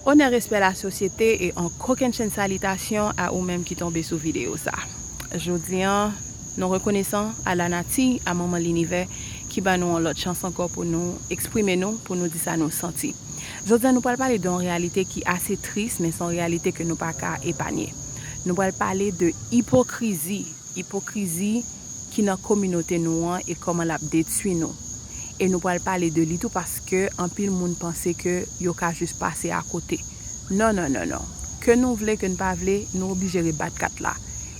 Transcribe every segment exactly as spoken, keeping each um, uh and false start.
Onè, respè, lasosyete, e yon kokennchenn salitasyon a ou menm ki tonbe sou videyo sa. Jodi an, nou rekonesan a lanati, a manman linivè, ki ban nou yon lòt chans ankò pou nou eksprime nou, pou nou di sa nou santi. Jodi an, nou pral pale de yon reyalite ki ase tris, men se yon reyalite ke nou pa ka epanye. Nou pral pale de ipokrizi, ipokrizi ki nan kominote nou an e kòman l ap detwi nou. E nou pral pale de li tou paske anpil moun panse ke yo ka jis pase akote. Non, non, non, non. Ke nou vle, ke n pa vle, nou oblije rebat kat la.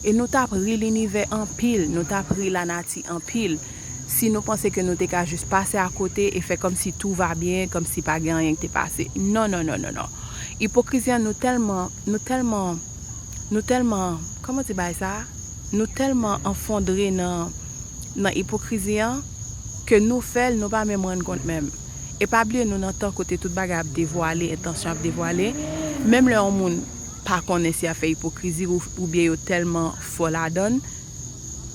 E nou t ap ri linivè anpil, nou t ap ri lanati anpil, si nou panse ke nou te ka jis pase akote e fè kòmsi tout va byen, kòmsi pa gen anyen ki te pase. Non, non, non, non, non. Ipokrizi an, nou tèlman, nou tèlman, nou tèlman, kòman di bagay sa? Nou tèlman anfondre nan, nan ipokrizi an, ke nou fè l, nou pa menm rann kont menm. E pa bliye, nou nan tan kote tout bagay ap devwale, entansyon ap devwale. Menm lè yon moun pa konnen si y ap fè ipokrizi ou, oubyen yo tèlman fò ladan l,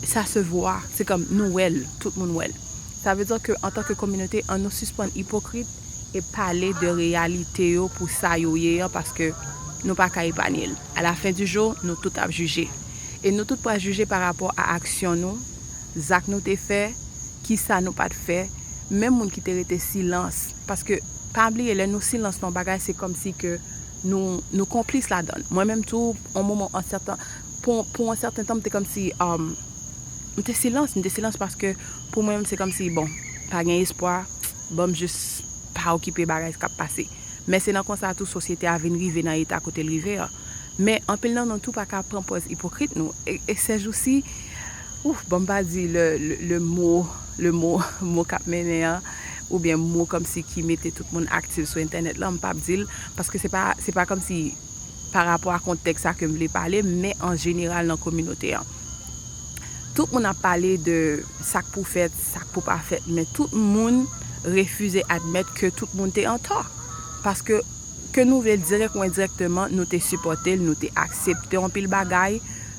sa se vwa, se kòm nou wè l, tout moun wè l. Sa vle di ke antanke kominote, ann nou sispann ipokrit e pale de reyalite yo pou sa yo ye an, paske nou pa ka epanye l. A la fen di jou, nou tout ap jije. E nou tout pral jije pa rapò a aksyon nou, zak nou te fè, kisa nou pa t fè, menm moun ki te rete silans. Paske, pa bliye, lè nou silans nan yon bagay, se kòmsi ke nou, nou konplis ladan l. Mwen menm tou, yon moman, an sèten, pou, pou yon sèten tan, m te kòmsi, um, m te silans, m te silans paske pou mwen menm, se kòmsi, bon, pa gen espwa, ban m jis pa okipe bagay k ap pase. Men se nan konsa tou sosyete a vin rive nan eta kote l rive an. Men anpil nan nou tou pa ka pran pòz ipokrit nou. E, e sèjousi, ouf, bon, m pa di le, le, le mo, le mo, mo k ap mennen an, oubyen mo kòmsi ki mete tout moun aktif sou entènèt lan, m p ap di l, paske se pa, se pa kòmsi pa rapò a kontèks sa ke m vle pale, men an jeneral nan kominote an. Tout moun ap pale de sa k pou fèt, sa k pou pa fèt, men tout moun refize admèt ke tout moun te antò. Paske, ke nou vle l dirèk ou endirèkteman, nou te sipòte l, nou te aksepte anpil bagay,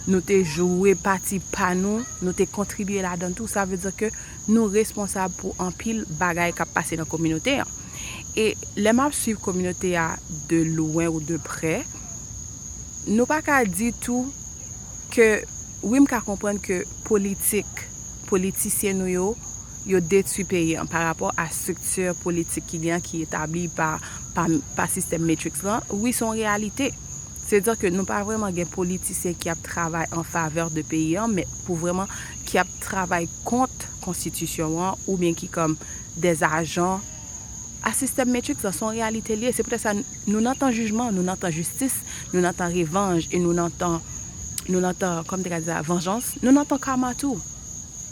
nou te jwe pati pa nou, nou te kontribye ladan l tou. Sa vle di ke nou responsab pou anpil bagay k ap pase nan kominote an. E lè m ap swiv kominote a de lwen ou de prè, nou pa ka di tou ke, wi, m ka konprann ke politik, politisyen nou yo, yo detwi peyi an pa rapò a estrikti politik ki gen an, ki etabli pa, pa, pa sistèm Matrix lan. Wi, se yon reyalite. Se di ke nou pa vrèman gen politisyen ki ap travay an favè de peyi an, men pou vrèman ki ap travay kont konstitisyon an, oubyen ki kòm dè ajan a sistèm Matrix lan, se yon reyalite l ye. Se poutèt sa, nou nan tan jijman, nou nan tan jistis, nou nan tan revanj, e nou nan tan, nou nan tan, kòm te ka di sa, vanjans, nou nan tan kama tou.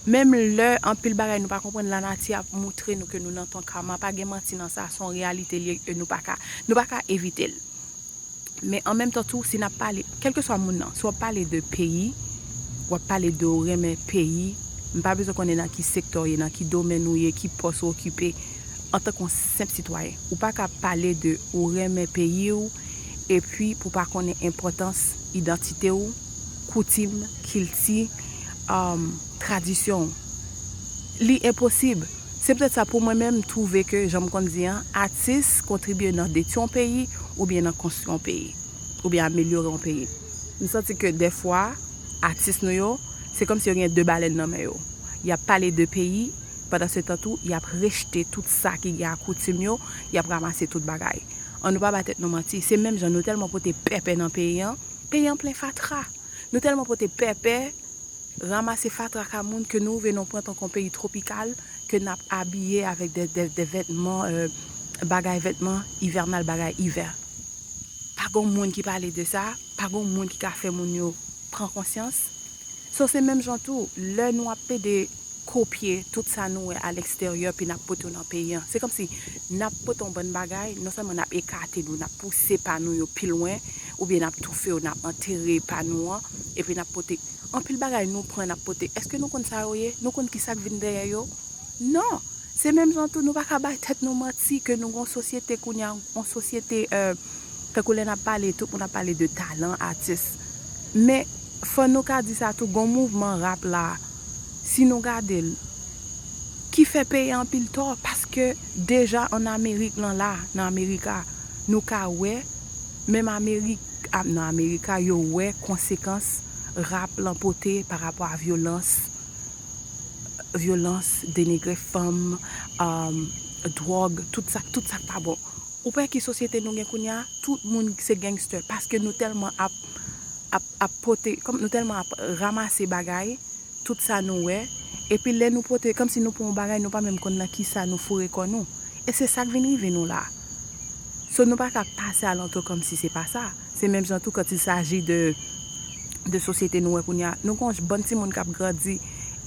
Menm lè anpil bagay nou pa konprann, lanati ap moutre nou ke nou nan tan kama, pa gen manti nan sa, se yon reyalite l ye, e nou pa ka, nou pa ka evite l. Men an menm tan tou, si n ap pale, kèlkeswa moun nan, si w ap pale de peyi, w ap pale de ou renmen peyi, m pa bezwen konnen nan ki sektè w ye, nan ki domèn ou ye, ki pòs ou okipe, antanke yon senp sitwayen. Ou pa ka pale de ou renmen peyi w, epi pou pa konnen enpòtans idantite w, koutim, kilti, um, tradisyon w. Li enposib. Se poutèt sa, pou mwen menm, m twouve ke, jan m konn di an, atis kontribye nan detwi yon peyi oubyen nan konstwi yon peyi, oubyen amelyore yon peyi. M santi ke dèfwa, atis nou yo, se kòmsi yo gen de balèn nan men yo. Y ap pale de peyi, pandan se tan tou, y ap rejte tout sa ki gen ak koutim yo, y ap ranmase tout bagay. An nou pa ba tèt nou manti, se menm jan nou tèlman pote pèpè nan peyi an, peyi an plen fatra. Nou tèlman pote pèpè, ranmase fatra ka moun ke nou rive nan pwent anko yon peyi twopikal ke n ap abiye avèk de, de, de vètman, euh, bagay vètman ivènal, bagay ivè. Pa gon moun ki pale de sa, pa gon moun ki ka fè moun yo pran konsyans. So, se menm jan tou, lè nou ap pede kopye tout sa nou wè a leksteryè, pi n ap pote yo nan peyi an. Se kòmsi n ap pote yon bann bagay, non sèlman n ap ekate nou, n ap pouse pa nou yo pi lwen, oubyen n ap toufe yo, n ap antere pa nou an, epi n ap pote anpil bagay nou pran, n ap pote. Èske nou konn sa yo ye? Nou konn ki sa k vin dèyè yo? Non! Se menm jan tou, nou pa ka bay tèt nou manti ke nou gon sosyete kounye a, yon sosyete, euh, tankou lè n ap pale, tout moun ap pale de talan atis. Men, fò nou ka di sa tou, gon mouvman rap la, si nou gade l, ki fè peyi an anpil tò, paske deja ann Amerik lan la, nan Amerika, nou ka wè menm Amerik, nan Amerika, yo wè konsekans rap lan pote pa rapò a vyolans, vyolans, denigre fanm, um, dwòg, tout sa, tout sa k pa bon. Ou wè ki sosyete nou gen kounye a? Tout moun se gangster paske nou tèlman ap, ap, ap pote, kòm nou tèlman ap ranmase bagay, tout sa nou wè. Epi lè nou pote, kòmsi nou pran yon bagay, nou pa menm konn nan kisa nou foure kò nou. E se sa k vin rive nou la. So nou pa ka pase alantou kòmsi se pa sa. Se menm jan tou quand il s'agit de, de sosyete nou wè kounye a. Nou gon bann timoun k ap grandi.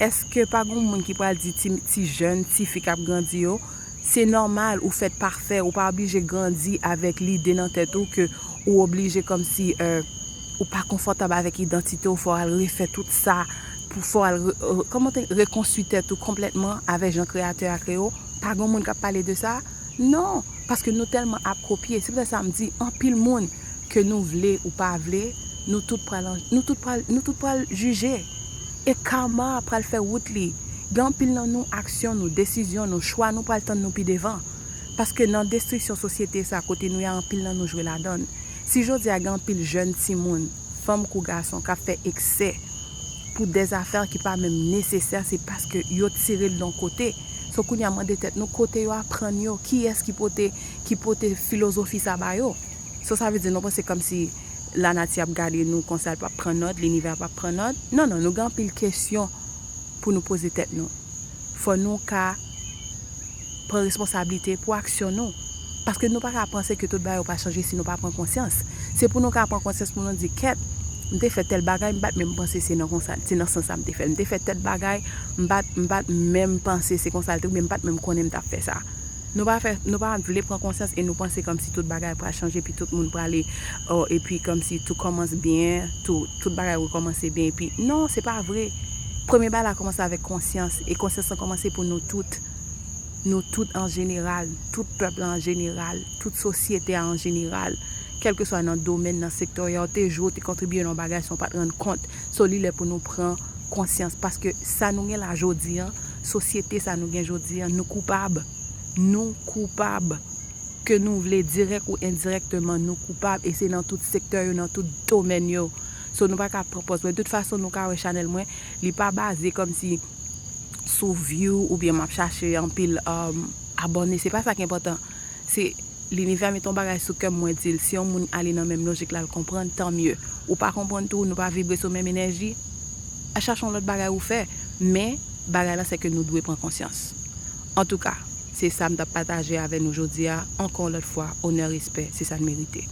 Èske pa gon moun ki pral di ti, ti jèn, ti fi k ap grandi yo, se nòmal, ou fèt pafè, ou pa oblije grandi avèk lide nan tèt ou ke ou oblije kòmsi, euh, ou pa konfòtab avèk idantite w, fò w al refè tout sa, pou fò w al re-, re-, kòman te rekonstwi tèt ou konplètman avèk jan Kreyatè a kreye w. Pa gon moun k ap pale de sa? Non, paske nou tèlman ap kopye. Se poutèt sa m di, anpil moun, ke nou vle ou pa vle, nou tout pral an-, nou tout pral, nou tout pral jije. E kama pral fè wout li. Gen anpil nan nou, aksyon nou, desizyon nou, chwa nou pral tann nou pi devan. Paske nan destriksyon sosyete sa kote nou ye a, anpil nan nou jwe ladan l. Si jodi a gen anpil jèn timoun, fanm kou gason, k ap fè eksè pou dèzafè ki pa menm nesesè, se paske yo tire l yon kote. So kounye a mande tèt nou kote yo aprann yo, kiyès ki pote, ki pote filozofi sa ba yo. So sa vle di nou panse kòmsi lanati ap gade nou konsa, l p ap pran nòt, linivè p ap pran nòt? Non, non, nou gen anpil kesyon pou nou poze tèt nou. Fò nou ka pran responsablite pou aksyon nou. Paske nou pa ka panse ke tout bagay yo pral chanje si nou pa pran konsyans. Se pou nou ka pran konsyans pou nou di, kèt, m te fè tèl bagay, m pa t menm panse se nan konsa, se nan sans sa m te fè l. M te fè tèl bagay, m pa t, m pa t menm panse se konsa l te, oubyen m pa t menm konnen m t ap fè sa. Nou pa fè, nou pa vle pran konsyans e nou panse kòmsi tout bagay pral chanje, epi tout moun prale, oh, epi kòmsi tout kòmanse byen, tout, tout bagay rekòmanse byen, epi non, se pa vre. Premye bagay la kòmanse avèk konsyans, e konsyans lan kòmanse pou nou tout. Nou tout an jeneral, tout pèp la an jeneral, tout sosyete a an jeneral, kèlkeswa nan domèn, nan sektè w te jwe, w te kontribye nan yon bagay san w pa t rann kont. So, li lè pou nou pran konsyans, paske sa nou gen la jodi a, sosyete sa nou gen jodi a, nou koupab. Nou koupab. Ke nou vle, dirèk ou endirèkteman, nou koupab, e se nan tout sektè yo, nan tout domèn yo. So, nou pa ka pran pòz mwen. De tout fason, nou ka wè chanèl mwen, li pa baze kòmsi sou view oubyen m ap chache anpil, um, abòne. Se pa sa ki enpòtan. Se linivè mete yon bagay sou kè m, mwen di l, si yon moun ale nan menm lojik la, l konprann, tan mye. Ou pa konprann tou, nou pa vibre sou menm enèji, a chache yon lòt bagay ou fè. Men, bagay la, se ke nou dwe pran konsyans. Antouka, se sa m t ap pataje avè nou jodi a. Ankò yon lòt fwa, onè, respè, se sa n merite.